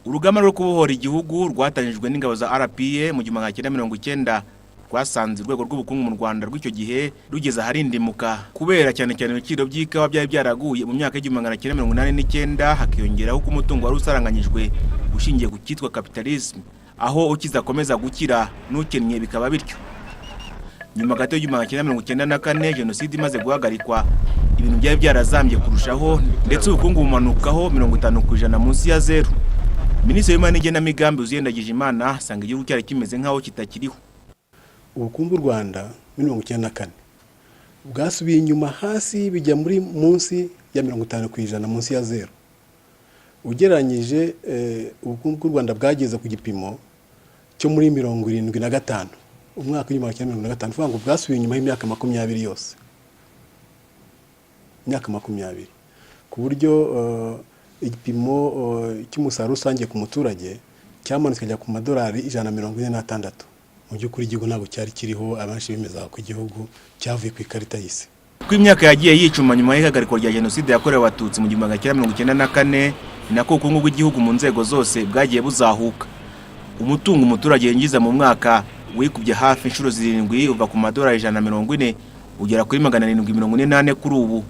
Urugamba rwo kubohora igihugu rwatangijwe n'ingabo za RPA mu 1990 rwasanze urwego rw'ubukungu mu Rwanda rw'icyo gihe rugeze aharindimuka, kubera cyane cyane ibiciro by'ikawa byari byaraguye mu myaka y'1989, hakiyongeraho ko umutungo wari usaranganyijwe ushingiye ku cyitwa capitalism, aho ukize akomeza gukira n'ukennye bikaba bityo. Nyuma gato y'1994, jenoside imaze guhagarikwa, ibintu byari byarazambye kurushaho, ndetse ubukungu bumanukaho 50% munsi ya zeru. Minisitiri w'Imari n'Igenamigambi, Uzziel Ndagijimana, asanga igihugu cyari kimeze nk'aho kitakiriho. Ubukungu bw'u Rwanda muri 94 bwasubiye inyuma hasi, bijya muri munsi ya 50%, munsi ya zeru. Ugereranyije, ubukungu bw'u Rwanda bwageze ku gipimo cyo muri 75, umwaka w'1975, uvuga ngo bwasubiye inyuma y'imyaka 20 yose, imyaka 20, ku buryo igipimo cy'umusaruro rusange ku muturage cyamanutse kikajya ku madolari 146. Mu by'ukuri igihugu ntabwo cyari kiriho. Abenshi bemeza ko igihugu cyavuye ku ikarita y'isi. Uko imyaka yagiye yicuma nyuma y'ihagarikwa rya jenoside yakorewe Abatutsi mu 1994, ni nako ubukungu bw'igihugu mu nzego zose bwagiye buzahuka. Umutungo umuturage yinjiza mu mwaka wikubye hafi inshuro zirindwi, uva ku madolari 140 ugera kuri 744 kuri ubu.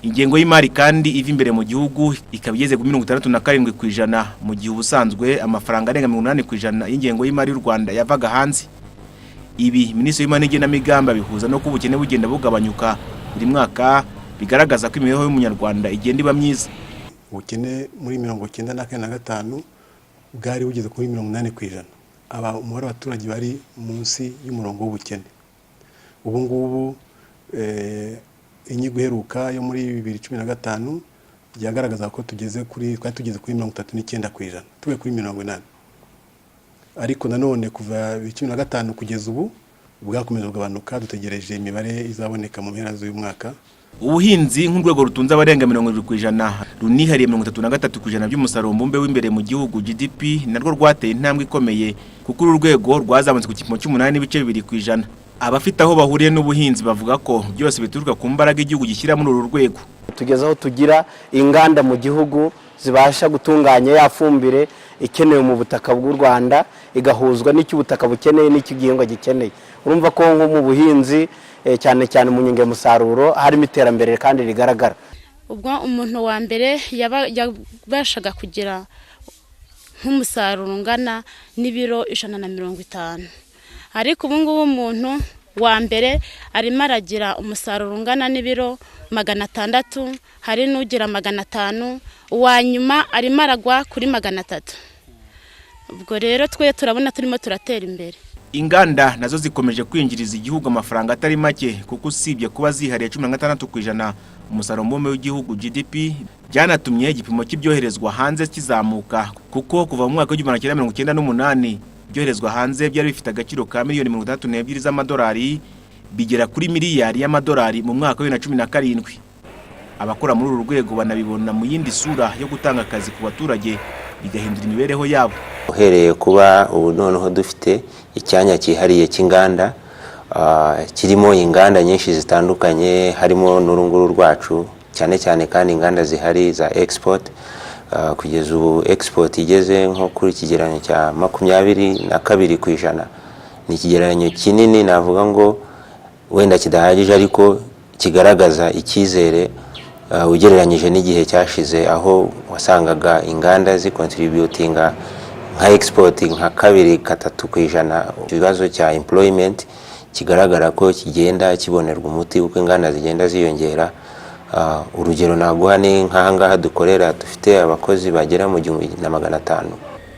Ingengo y'imari kandi iva imbere mu gihugu ikaba igeze kuri 67%, mu gihe ubusanzwe amafaranga arenga 80% y'ingengo y'imari y'u Rwanda yavaga hanze. Ibi Minisitiri w'Imari n'Igenamigambi abihuza no kuba ubukene bugenda bugabanyuka buri mwaka, bigaragaza ko imibereho y'Umunyarwanda igenda iba myiza. Ubukene muri 94 na gatanu bwari bugeze kuri 80%, aba umubare w'abaturage bari munsi y'umurongo w'ubukene. Ubu ngubu inyigo iheruka yo muri 2015 yagaragaza ko tugeze kuri twari tugeze kuri 39%, tuvuye kuri 80. Ariko nanone kuva 2015 kugeza ubu bwakomeje kugabanuka. Dutegereje imibare izaboneka mu mpera z'uyu mwaka. Ubuhinzi nk'urwego rutunze abarenga 70%, runihariye 33% by'umusaruro mbumbe w'imbere mu gihugu, GDP, narwo rwateye intambwe ikomeye, kuko uru rwego rwazamutse ku gipimo cy'8.2%. Abafite aho bahuriye n'ubuhinzi bavuga ko byose bituruka ku mbaraga igihugu gishyira muri uru rwego. Tugeze aho tugira inganda mu gihugu zibasha gutunganya ya fumbire ikenewe mu butaka bw'u Rwanda, igahuzwa n'icyo ubutaka bukeneye n'icyo igihingwa gikeneye. Urumva ko nko mu buhinzi, cyane cyane mu nyongeramusaruro, harimo iterambere kandi rigaragara. Ubwo umuntu wa mbere yabashaga kugira nk'umusaruro ungana n'ibiro 150, ariko ubu ngubu umuntu wa mbere arimo aragira umusaruro ungana n'ibiro 600, hari n'ugira 500, uwa nyuma arimo aragwa kuri 300. Ubwo rero twe turabona turimo turatera imbere. Inganda nazo zikomeje kwinjiriza igihugu amafaranga atari make, kuko usibye kuba zihariye 16% umusaruro mbumbe w'igihugu, GDP, byanatumye igipimo cy'ibyoherezwa hanze kizamuka, kuko kuva mu mwaka w'1998 ibyoherezwa hanze byari bifite agaciro ka miliyoni 62 z'amadolari, bigera kuri miliyari y'amadolari mu mwaka wa 2017. Abakora muri uru rwego banabibona mu yindi sura yo gutanga akazi ku baturage, bigahindura imibereho yabo. Uhereye kuba ubu noneho dufite icyanya cyihariye cy'inganda, kirimo inganda nyinshi zitandukanye, harimo n'urunguru rwacu cyane cyane, kandi inganda zihari za export. Kugeza ubu export igeze nko kuri ikigereranyo cya 22%. Ni ikigereranyo kinini, navuga ngo wenda kidahagije, ariko kigaragaza icyizere ugereranyije n'igihe cyashize, aho wasangaga inganda zicontributinga nka export nka 2, 3%. Ikibazo cya employment kigaragara ko kigenda kibonerwa umuti uko inganda zigenda ziyongera. Urugero naguha ni nk'aha ngaha dukorera, dufite abakozi bagera mu 1500.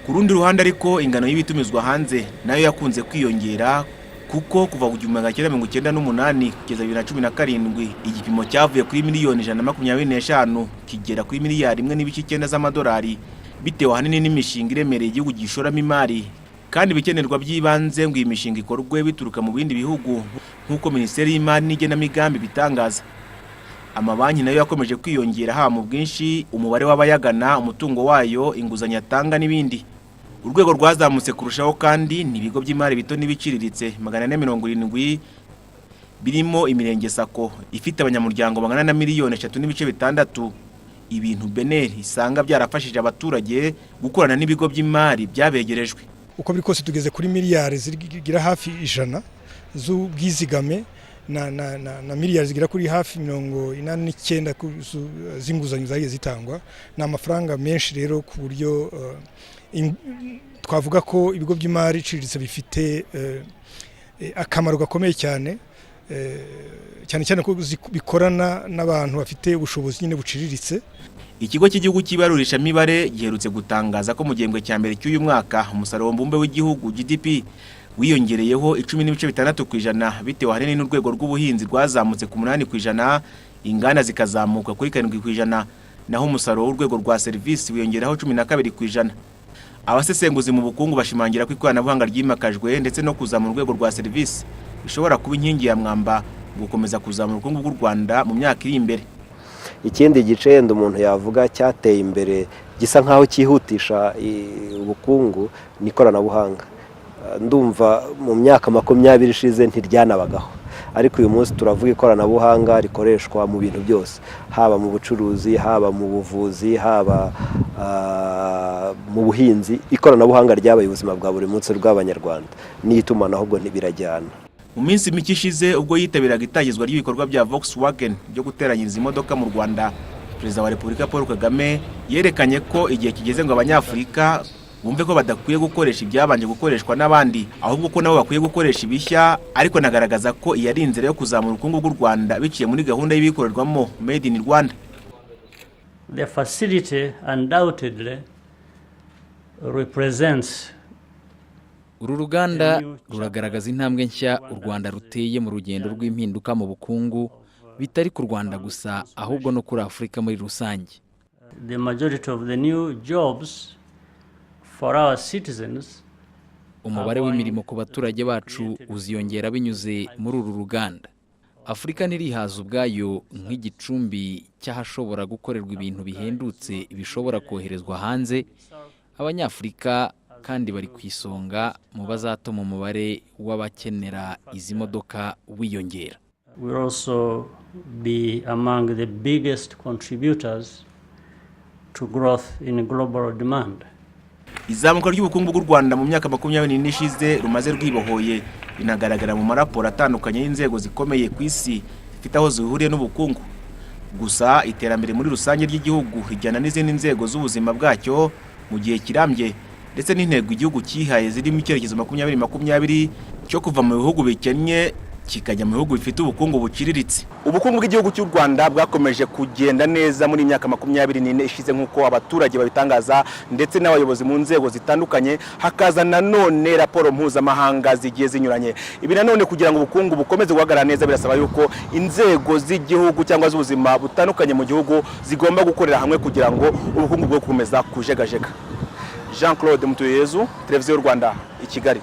Ku rundi ruhande ariko, ingano y'ibitumizwa hanze nayo yakunze kwiyongera, kuko kuva ku 1998 kugeza 2017 igipimo cyavuye kuri miliyoni 125 kigera kuri miliyari 1.9 z'amadolari, bitewe ahanini n'imishinga iremereye igihugu gishoramo imari, kandi ibikenerwa by'ibanze ngo iyi mishinga ikorwe bituruka mu bindi bihugu, nk'uko Minisiteri y'Imari n'Igenamigambi bitangaza. Amabanki nayo yakomeje kwiyongera, haba mu bwinshi, umubare w'abayagana, umutungo wayo, inguzanyo atanga n'ibindi. Urwego rwazamutse kurushaho kandi ni ibigo by'imari bito n'ibiciriritse 470, birimo Imirenge SACCO ifite abanyamuryango bangana na miliyoni 3.6. Ibintu BNR isanga byarafashije abaturage gukorana n'ibigo by'imari byabegerejwe. Uko biri kose, tugeze kuri miliyari zigira hafi 100 z'ubwizigame na miliyari zigera kuri hafi 89 z'inguzanyo zagiye zitangwa. Ni amafaranga menshi rero, ku buryo twavuga ko ibigo by'imari iciriritse bifite akamaro gakomeye cyane, cyane cyane ko bikorana n'abantu bafite ubushobozi nyine buciriritse. Ikigo cy'Igihugu cy'Ibarurishamibare giherutse gutangaza ko mu gihembwe cya mbere cy'uyu mwaka umusaruro mbumbe w'igihugu, GDP, wiyongereyeho 10.6%, bitewe ahanini n'urwego rw'ubuhinzi rwazamutse ku 8%, inganda zikazamuka kuri 7%, naho umusaruro w'urwego rwa serivisi wiyongeraho 12%. Abasesenguzi mu bukungu bashimangira ko ikoranabuhanga ryimakajwe ndetse no kuzamura urwego rwa serivisi bishobora kuba inkingi ya mwamba mu gukomeza kuzamura ubukungu bw'u Rwanda mu myaka iri imbere. Ikindi gice yenda umuntu yavuga cyateye imbere, gisa nk'aho cyihutisha ubukungu, ni ikoranabuhanga. Ndumva mu myaka 20 ishize ntiryanabagaho, ariko uyu munsi turavuga ikoranabuhanga rikoreshwa mu bintu byose, haba mu bucuruzi, haba mu buvuzi, haba mu buhinzi. Ikoranabuhanga ryabaye ubuzima bwa buri munsi bw'Abanyarwanda, n'itumanaho ubwo ntibirajyana. Mu minsi mike ishize, ubwo yitabiraga itangizwa ry'ibikorwa bya Volkswagen byo guteranyiriza imodoka mu Rwanda, Perezida wa Repubulika Paul Kagame yerekanye ko igihe kigeze ngo Abanyafurika bumve ko badakwiye gukoresha ibyabanje gukoreshwa n'abandi, ahubwo ko nabo bakwiye gukoresha ibishya, ariko anagaragaza ko iyi ari inzira yo kuzamura ubukungu bw'u Rwanda biciye muri gahunda y'ibikorerwamo, Made in Rwanda. The facility undoubtedly represents Uru ruganda ruragaragaza intambwe nshya u Rwanda ruteye mu rugendo rw'impinduka mu bukungu, bitari ku Rwanda gusa, ahubwo no kuri Afurika muri rusange. The majority of the new jobs for our citizens. Umubare w'imirimo ku baturage bacu uziyongera binyuze muri uru ruganda. Afurika ntirihaza ubwayo nk'igicumbi cy'ahashobora gukorerwa ibintu bihendutse bishobora koherezwa hanze. Abanyafurika kandi bari ku isonga mu bazatuma umubare w'abakenera izi modoka wiyongera. Will also be among the biggest contributors to growth in global demand. Izamuka ry'ubukungu bw'u Rwanda mu myaka 24 ishize rumaze rwibohoye rinagaragara mu maraporo atandukanye y'inzego zikomeye ku isi zifite aho zihuriye n'ubukungu. Gusa iterambere muri rusange ry'igihugu rijyana n'izindi nzego z'ubuzima bwacyo mu gihe kirambye, ndetse n'intego igihugu cyihaye zirimo icyerekezo 2020 cyo kuva mu bihugu bikennye kikajya mu bihugu bifite ubukungu buciriritse. Ubukungu bw'igihugu cy'u Rwanda bwakomeje kugenda neza muri iyi myaka 24 ishize, nk'uko abaturage babitangaza ndetse n'abayobozi mu nzego zitandukanye, hakaza nanone raporo mpuzamahanga zigiye zinyuranye. Ibi nanone, kugira ngo ubukungu bukomeze guhagarara neza, birasaba yuko inzego z'igihugu cyangwa z'ubuzima butandukanye mu gihugu zigomba gukorera hamwe kugira ngo ubukungu bwo gukomeza kujegajega. Jean Claude Mutuyezu, Televiziyo y'u Rwanda, i Kigali.